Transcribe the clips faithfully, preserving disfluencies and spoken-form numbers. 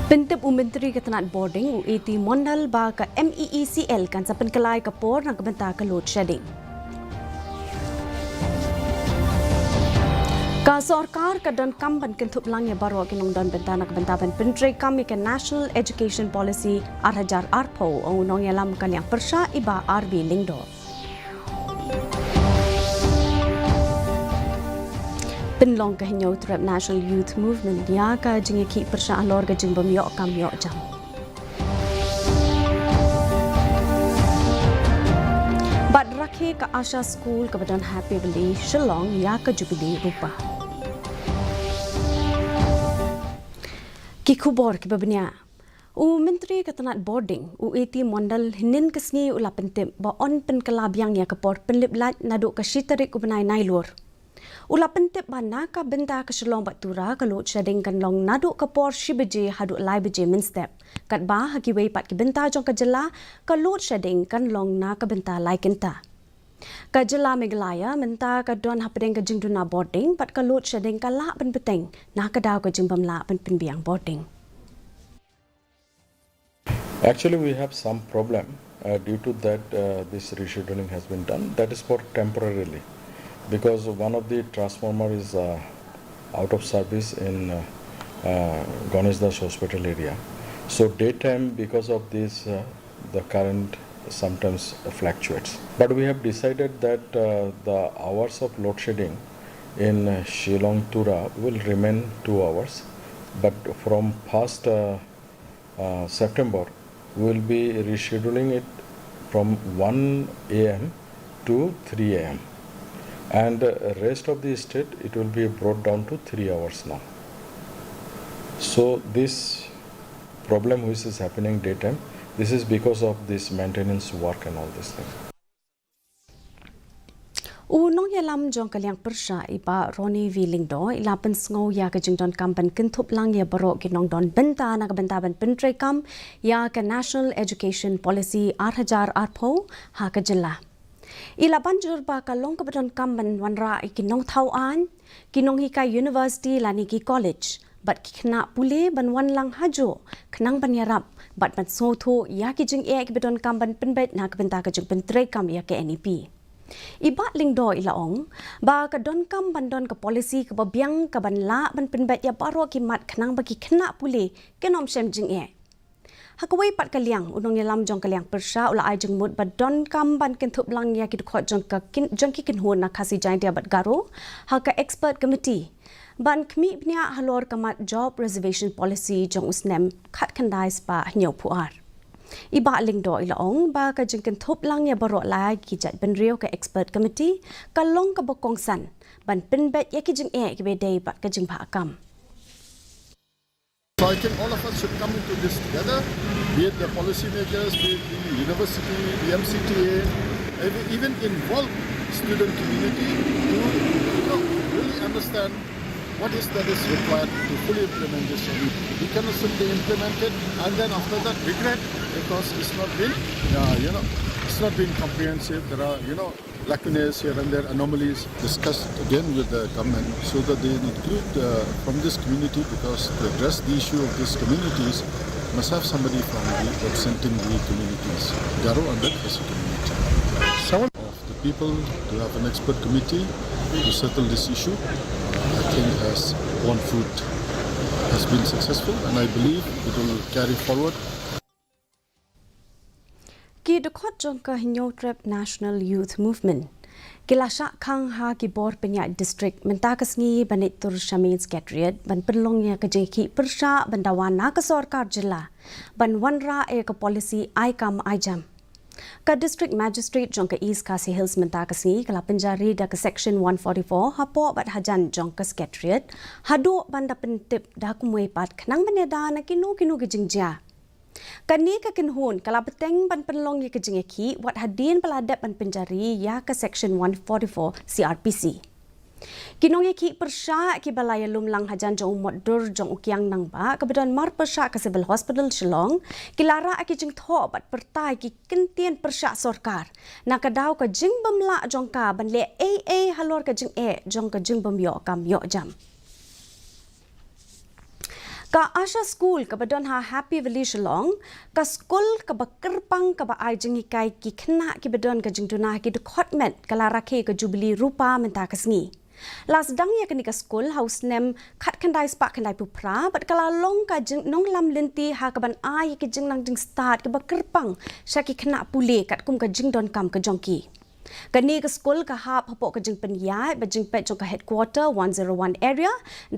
Pyntip u Myntri ka tnat bording u A T Mondal ba ka M E E C L kan sa pynkylla ïa ka por na ka bynta ka load shedding. Ka sorkar ka donkam ban kynthup lang ïa baroh ki nongdon bynta na ka bynta ban pyntreikam ïa ka National Education Policy ar hajar arphew, ong u nongïalam ka liang pyrshah i Bah R B Lyngdoh. Pynlong ka Hynñiewtrep National Youth Movement ïa ka jingïakhih pyrshah halor ka jingbym ïoh kam ïoh jam. Bad rakhe ka Asha School kaba don ha Piwli Shillong ïa ka Jubilee Rupa. Ki khubor kiba bniah. U Myntri ka tnat bording, u A T Mondal, hynnin ka sngi u la pyntip ba yn pynkylla biang ïa ka por pynlip light naduh ka shi tarik u bnai Nailur. U la pyntip ba na ka bynta ka Shillong bad Tura ka load shedding kan long naduh ka por shi baje haduh lai baje mynstep. Katba ha kiwei pat ki bynta jong ka jylla ka load shedding kan long na ka bynta lai kynta. Ka jylla Meghalaya mynta ka don hapdeng ka jingduna bording bad ka load shedding ka lah ban bteng na ka daw ka jingbym lah ban pynbiang bording. Actually, we have some problem uh, due to that uh, this rescheduling has been done. That is for temporarily, because one of the transformer is uh, out of service in uh, uh, Ganesh Das Hospital area. So daytime, because of this, uh, the current sometimes fluctuates. But we have decided that uh, the hours of load shedding in uh, Shillong Tura will remain two hours. But from first uh, uh, September, we will be rescheduling it from one a m to three a m. And uh, rest of the state, it will be brought down to three hours now. So this problem which is happening daytime, this is because of this maintenance work and all this thing. U nongïalam jong ka liang pyrshah i Bah Ronnie V Lyngdoh i la pynsngew ïa ka jingdonkam ban kynthup lang ïa baroh ki nongdon bynta na ka bynta ban pyntreikam ïa ka National Education Policy ar hajar arphew ha ka jylla. I la ban jur ba ka long kaba donkam ban wanrah ïa ki nongthaw aiñ, ki nonghikai university lane ki college bad ki khynnah pule ban wan lang hajuh khnang ban ïarap bad ban sngewthuh ïa ki jingeh kiba donkam ban pynbeit na ka bynta ka jingpyntreikam ïa ka N E P. I Bah Lyngdoh i la ong ba ka donkam ban don ka policy kaba biang kaban lah ban pynbeit ïa baroh ki mat khnang ba ki khynnah pule kin ym shem jingeh. Ha kawei pat ka liang, u nongïalam jong ka liang pyrshah u la ai jingmut ba donkam ban kynthup lang ïa ki dkhot jong ka kin, jong ki kynhun na Khasi Jaintia bad Garo ha ka expert committee ban khmih bniah halor ka mat job reservation policy jong u snem khatkhyndai spah hynñiewphew ar. I Bah Lyngdoh i la ong ba ka jingkynthup lang ïa baroh lai ki jait bynriew ka expert committee ka long kaba kongsan ban pynbeit ïa ki jingeh kiba dei bad ka jingbha kam. So I think all of us should come into this together, be it the policymakers, be it the university, the M C T A, even, even involve student community to, you know, really understand what is that is required to fully implement this. And we cannot simply implement it and then after that regret because it's not been, uh, you know, it's not been comprehensive. There are, you know, lacunae here and there, anomalies. Discussed again with the government so that they include uh, from this community, because to address the issue of these communities must have somebody from the representing the communities, Garo and the Khasi community. Someone of the people to have an expert committee to settle this issue, I think has borne fruit, has been successful, and I believe it will carry forward. Ki dkhot jong ka Hynñiewtrep National Youth Movement ki la shah khang ha ki bor pynïaid district mynta ka sngi ban leit tur sha main secretariat ban pynlong ïa ka jingïakhih pyrshah ban dawa na ka sorkar jylla ban wanrah ïa ka policy ai kam ai jam. Ka District Magistrate jong ka East Khasi Hills mynta ka sngi ka la pynjari da ka Section one forty-four hapoh bad hajan jong ka Secretariat haduh ban da pyntip da kumwei pat khnang ban ïada na kino kino ki jingjia. Kane ka kynhun ka la bteng ban pynlong ïa ka jingïakhih wat hadien ba la dep ban pynjari ïa ka Section one forty-four C R P C. Ki nongïakhih pyrshah kiba la ïalum lang hajan jong u mot dur jong u Kiang Nangbah kaba don mar pyrshah ka Civil Hospital Shillong ki la rah ki jingthoh bad pyrta ïa ki kyntien pyrshah sorkar na ka daw ka jingbym lah jong ka ban leh ei ei halor ka jingeh jong ka jingbym ïoh kam ïoh jam. Ka Asha School kaba don ha Happy Valley Shillong, ka skul kaba kyrpang kaba ai jinghikai ki khynnah kiba don ka jingduna ha ki dkhot met, ka la rakhe ka Jubilee Rupa mynta ka sngi. La sdang ïa kane ka skul ha u snem khatkhyndai spah khyndaiphew phra, bad ka la long ka jing-, nonglam lynti ha kaban ai ïa ki jingnang jingstad kiba kyrpang sha ki khynnah pule katkum ka jingdonkam ka jong ki. Kane ka skul ka hap hapoh ka jingpynïaid bad jingpeit jong ka Headquarter one zero one Area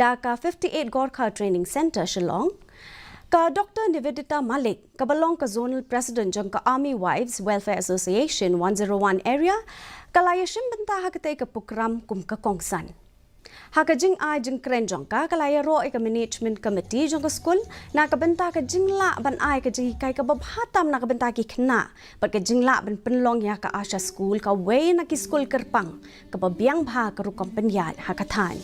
da ka fifty-eight Gorkha Training Centre, Shillong. Ka Doctor Nivedita Malik, kaba long ka Zonal President jong ka Army Wives Welfare Association one zero one Area, ka la ïashim bynta ha katei ka prokram kum ka kongsan. Ha ka jingai jingkren jong ka, ka la ïaroh ïa ka Management Committee jong ka skul na ka bynta ka jinglah ban ai ka jinghikai kaba bha tam na ka bynta ki khynnah bad ka jinglah ban pynlong ïa ka Asha School kawei na ki skul kyrpang kaba biang bha ka rukom pynïaid ha ka thaiñ.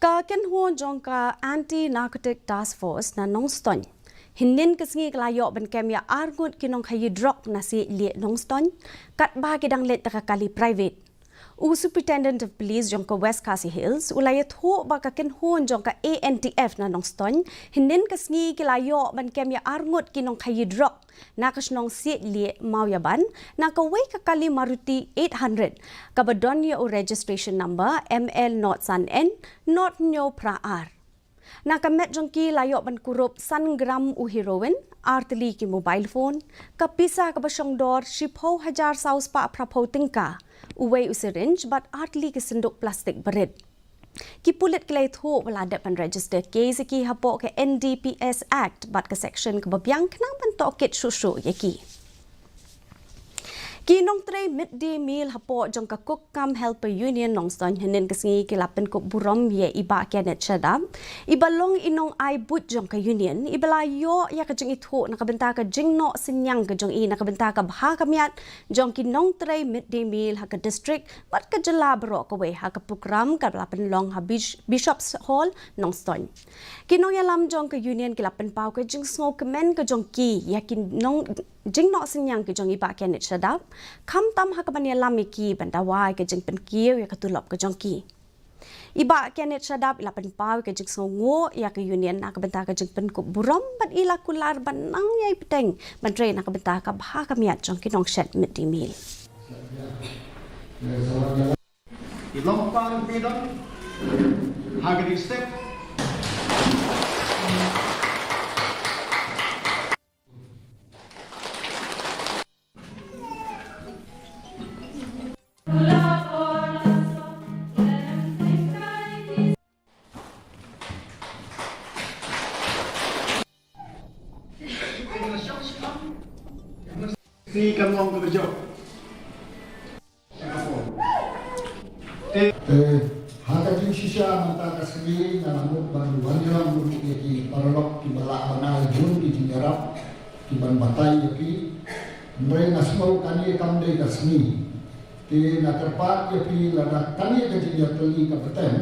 Ka kynhun jong ka Anti Narcotic Task Force na Nongstoiñ hynnin ka sngi ka la ïoh ban kem ïa arngut ki nongkhaïi drok na Siej Lieh, Nongstoiñ, katba ki dang leit da ka kali private. U Superintendent of Police jong ka West Khasi Hills u la ïathuh ba ka kynhun jong ka A N T F na Nongstoiñ hynnin ka sngi ki la ïoh ban kem ïa arngut ki nongkhaïi drok na ka shnong Siej Lieh, Mawïaban, na kawei ka kali Maruti eight hundred, kaba don ïa u registration number M L nought san N nought hynñiew phra ar. Na ka met jong ki la ïoh ban kurup san gram u heroin, ar tylli ki mobile phone, ka pisa kaba shongdor shiphew hajar saw spah phraphew tyngka, uwei u syringe bad ar tylli ki synduk plastik barit. Ki pulit ki la ïathuh ba la dep ban register case ïa ki hapoh ka N D P S Act bad ka section kaba biang khnang ban tohkit shuh shuh ïa ki. Ki nongtrei mid day meal hapoh jong ka Cook cum Helper Union Nongstoiñ hynnin ka sngi ki la pynkup burom ïa i Bah Kenneth Shadap, iba long i nongai buit jong ka union, iba la ïoh ïa ka jingithuh na ka bynta ka jingnoh synñiang ka jong i na ka bynta ka bha ka miat jong ki nongtrei mid day meal ha ka district bad ka jylla baroh kawei ha ka prokram kaba la pynlong ha Bish-, Bishops Hall, Nongstoiñ. Ki nongïalam jong ka union ki la pynpaw ka jingsngewkmen ka jong ki ïa ki nong-, jingnoh synñiang ki jong i Bah Kenneth Shadap, khamtam ha kaban ïalam ïa ki ban dawa ïa ka jingpynkiew ïa ka tulop ka jong ki. I Bah Kenneth Shadap i la pynpaw ïa ka jingsngewnguh ïa ka union na ka bynta ka jingpynkup burom bad i la kular ban nang ïai bteng ban trei na ka bynta ka bha ka miat jong ki nongshet mid day meal. Ki long pang pidon ha ka ding step. Ni kan long ka jok. Te ha ka jingshisha mynta ka sngi nga la mut ban wan ïalam ruh ïa ki paralok kiba lah ban ai bun ki jingïarap kiban batai ïa phi. Hynrei nga sngew kane kam dei ka sngi. Te nga kyrpad ïa phi lada kane ka jingïatylli ka bteng,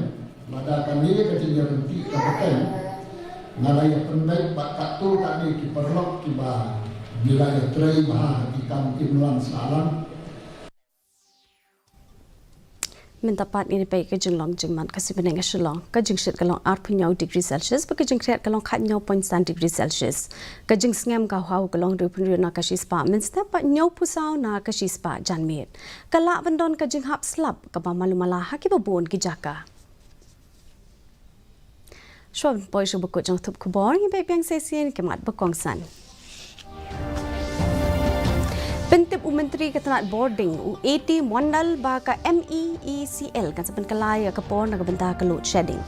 lada kane ka jingïaryntih ka bteng, nga la ïa pynbeit bad katto katne ki paralok kiba ngi la ïatrei bha ha ki kam imlang sahlang. Mynta pat ngin ïa peit ka jinglong jingman ka suiñ bneng ha Shillong. Ka jingshit ka long arphew hynñiew degree Celsius, bad ka jingkhriat ka long khathynñiew point san degree Celsius. Ka jingsngem ka hwa ka long hynriewphew hynriew na ka shispah mynstep bad hynñiewphew saw na ka shispah janmiet. Ka lah ban don ka jinghap slap kaba malu mala ha kiba bun ki jaka. Shuwa ban poi sha ba kut jong ka thup khubor, ngin beh biang sa shisien ki mat ba kongsan. Pyntip u Myntri ka tnat bording u A T Mondal ba ka M E E C L kan sa pynkylla ïa ka por na ka bynta ka load shedding.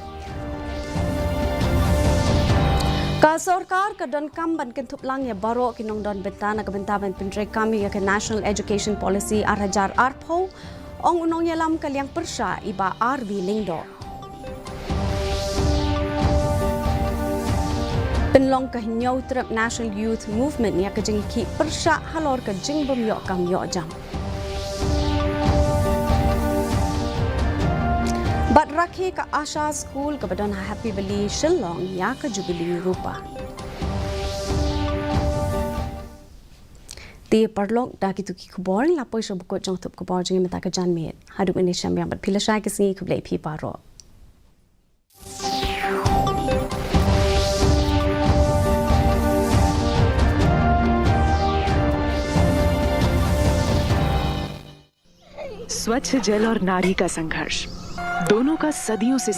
Ka sorkar ka donkam ban kynthup lang ïa baroh ki nongdon bynta na ka bynta ban pyntreikam ïa ka National Education Policy ar hajar arphew, ong u nongïalam ka liang pyrshah i Bah R V Lyngdoh. Pynlong ka hynñiew trep National Youth Movement ïa ka jingïakhih pyrshah halor ka jingbym ïoh kam ïoh jam. Bad rakhe ka Asha School kaba don ha Happy Valley Shillong ïa ka Jubilee Rupa. Te paralok, da kitu ki khubor la poi sha ba kut jong thup khubor jong ngi mynta ka janmiet. Haduh mynne shem biang bad phi lashai ka sngi, khublei phi baroh. स्वच्छ जल और नारी का संघर्ष, दोनों का सदियों से